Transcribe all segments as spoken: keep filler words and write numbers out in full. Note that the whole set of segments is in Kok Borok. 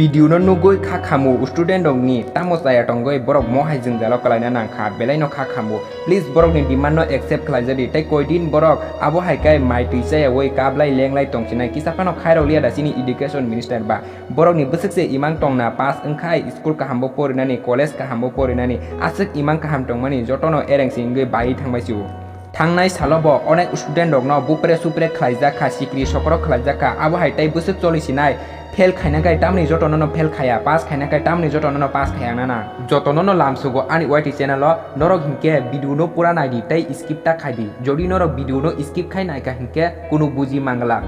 Video no nugwi kha khamu student rok ni tamo chaya tongwi borok mohai jwngjalo kwlaina nangkha, belai no kha khamu. Please borok ni demand no accept khlaijadi, tei koidin borok abo hai khe mai twi chayawi kablai lenglai tongsinai kisa phano khairok liya da chini education minister ba. Borok ni bwswk se imang tongna pass wngkhai school kaham bo porinani, college kaham bo porinani, aswk imang kaham tongmani jotono ereng se wngwi bai thangbai si o. Thangnai salo bo onek student rokno bupre supre khlaijak kha, sikri sokoro khlaijak kha, abo hai tei bwswk choli sinai. Fail khaina khe tamni jotono no fail khaya, pass khaina khe tamni jotono no pass khaya nana. Jotono no lamsugo ani Y T channel o, norok hinkhe video no pura naidi tei skip ta khaidi. Jodi norok video no skip khai naikha hinkhe kunu buji mangla.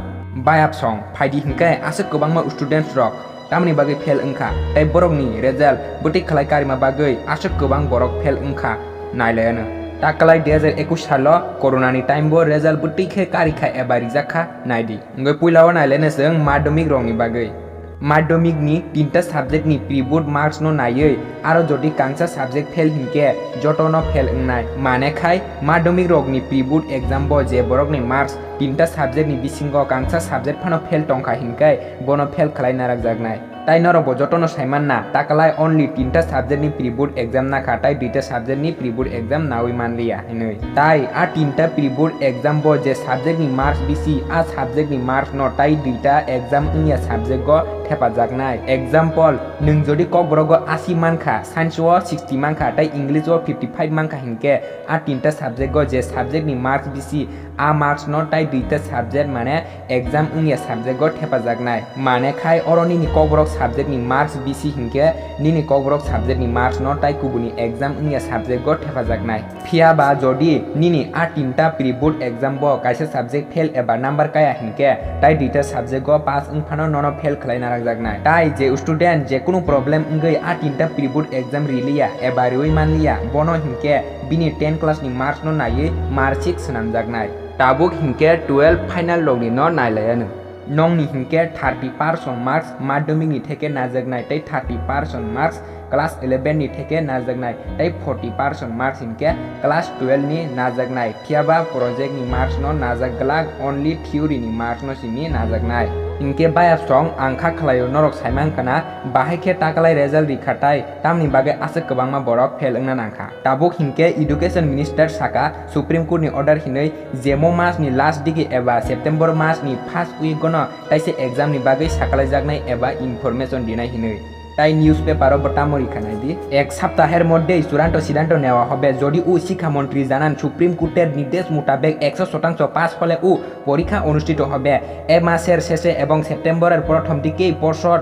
Bayap song phaidi hinkhe aswk kwbangma students rok tamni bagwi fail wngkha, tei borokni result bwtwi khlai karima bagwi aswk kwbang borok fail wngkha nailaiano. Taklai dui hajar ekush salo corona ni time bo result bwtwi khe karikha eba rijak kha naidi. Wngwi puila o nailai na chwng madhyamik rokni bagwi. Madhyamik ni tinta subject ni pre-board marks no naiwi aro jodi kangsa subject fail hinkhe joto no fail wngnai. Mane khai madhyamik rokni pre-board exam bo je borokni marks tinta subject ni bisingo kangsa subject phano fail tongkha hinkhe bono fail khlai narakjaknai. Tai norok bo jotono saimanna, takalai only tinta subject ni pre-board exam nakha, tai duita subject ni pre-board exam nawi manliya hinwi. Tai a tinta pre-board exam bo je subject ni marks bisi, a subject ni marks no tai duita exam wngya subject go thepajaknai. Example, nwng jodi Kokborok o asi mankha, science o sixty mankha, tai English o fifty five mankha hinkhe, a tinta subject go je subject ni marks bisi, a marks no tai duita subject mane exam wngya subject go thepajaknai. Mane khai oro nini Kokborok subject ni marks bisi hinkhe nini Kokborok subject ni marks no tai kubuni exam wngya subject go thepajaknai. Phiya ba jodi nini a tinta pre-board exam bo kaisa subject fail eba number kaya hinkhe tai duita subject go pass wngphano nono fail khlai narakjaknai. Tai je student je kunu problem wngwi a tinta pre-board exam riliya eba riwi manliya bono hinkhe bini ten class ni marks no naiwi marksheet swnamjaknai. Tabuk hinkhe twelve final rokni no nailaiano. Nongni hinkhe thirty percent marks madhyamik ni theke najaknai tei thirty percent marks class eleven ni theke najaknai tei forty percent marks hinkhe class twelve ni najaknai. Phiyaba project ni marks no najak glak, only theory ni marks no simi najaknai. Hinkhe bayap song ang kha khlaio norok saimang kana bahai khe takalai result rikha tai tamni bagwi aswk kwbangma borok fail wngna nangkha. Tabuk hinkhe Education Minister saka, Supreme Court ni order hinwi jemo mas ni last digi eba September mas ni first week gono taisa exam ni bagwi sakalaijaknai eba information dinai hinwi. Tai newspaper o bo tamo rikha naidi. এক সপ্তাহের মধ্যেই চূড়ান্ত সিদ্ধান্ত নেওয়া হবে। যদিও শিক্ষামন্ত্রী জানান, সুপ্রিম কোর্টের নির্দেশ মোতাবেক একশো শতাংশ পাস হলেও পরীক্ষা অনুষ্ঠিত হবে এ মাসের শেষে এবং সেপ্টেম্বরের প্রথম দিকেই পর্ষদ,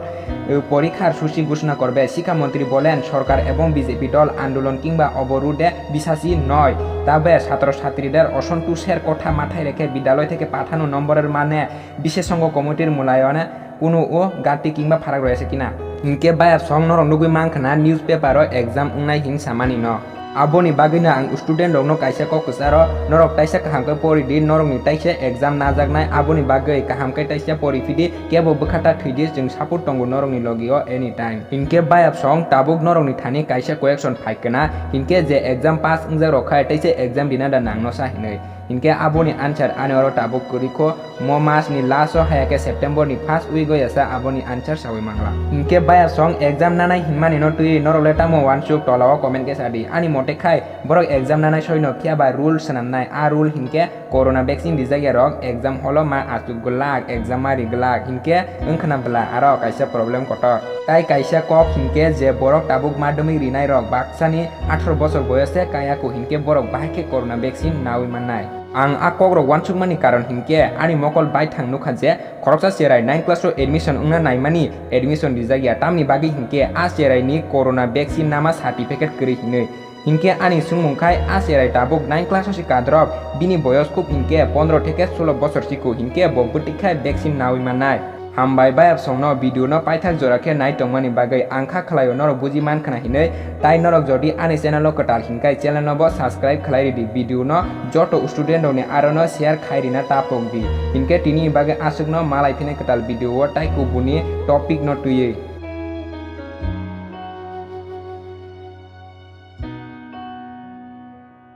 এ, পরীক্ষার সূচি ঘোষণা করবে। শিক্ষামন্ত্রী বলেন, সরকার এবং বিজেপি দল আন্দোলন কিংবা অবরোধে বিশ্বাসী নয়, তবে ছাত্রছাত্রীদের অসন্তোষের কথা মাথায় রেখে বিদ্যালয় থেকে পাঠানো নম্বরের মানে বিশেষজ্ঞ কমিটির মূল্যায়নে কোনো ও ঘাটতি কিংবা ফারাক রয়েছে কিনা। Hinkhe bayap song norok nugwi mankha na newspaper o exam wngnai hin samani no. Aboni bagwino ang student rokno kaisa kok kwcharo, norok taisa kaham khe pori di, norokni taisa exam najaknai, aboni bagwi kaham khe taisa pori phidi, kebo bwkha ta thwi di, chwng support tongo norokni logi o anytime. Hinkhe bayap song tabuk norokni thani kaisa question phai kana, hinkhe je exam pass wngjak rok khai taisa exam rina da nangno sa hinwi. Hinkhe aboni answer ani oro tabuk kwrwi kho, mo mas ni last o haya khe September ni first week o yasa aboni answer sawi mangla. Hinkhe bayap song exam nanai hinmani no twi norok le tamo wansuk tola o comment khe sa di. Ani mote khai borok exam nanai soi no phiya ba rule swnamnai, a rule hinkhe corona vaccine rijak ya rok exam hall o ma achuk glak, exam ma ri glak, hinkhe wngkhana bwla aro kaisa problem kotor. Tai kaisa kok hinkhe je borok tabuk madhyamik rinai rok baksani atharo bosor boyose kaya ku hinkhe borok bahai khe corona vaccine nawi mannai. Ang a kok rok wansukmani karon hinkhe ani mokol baithang nukha je khoroksa cherai nine class o admission wngna naimani admission rijak ya, tamni bagwi hinkhe a cherai ni corona vaccine nama certificate kwrwi hinwi. Hinkhe ani swngmung khai a cherai tabuk nine class o si kadrop, bini boyos khub hinkhe pondro theke sulo bosor siku hinkhe bo bwtwi khai vaccine nawi mannai. Hambai bayap songno video no paithak jora khe nai tongmani bagwi ang kha khlaio norok buji man khna hinwi, tai norok jodi ani channel o kwtal hinkhai channel no bo subscribe khlai ridi, video no joto student rokni aro no share khai rina tapok di. Hinkhe tini bagwi aswk no malai phini kwtal video o tai kubuni topic no twiwi.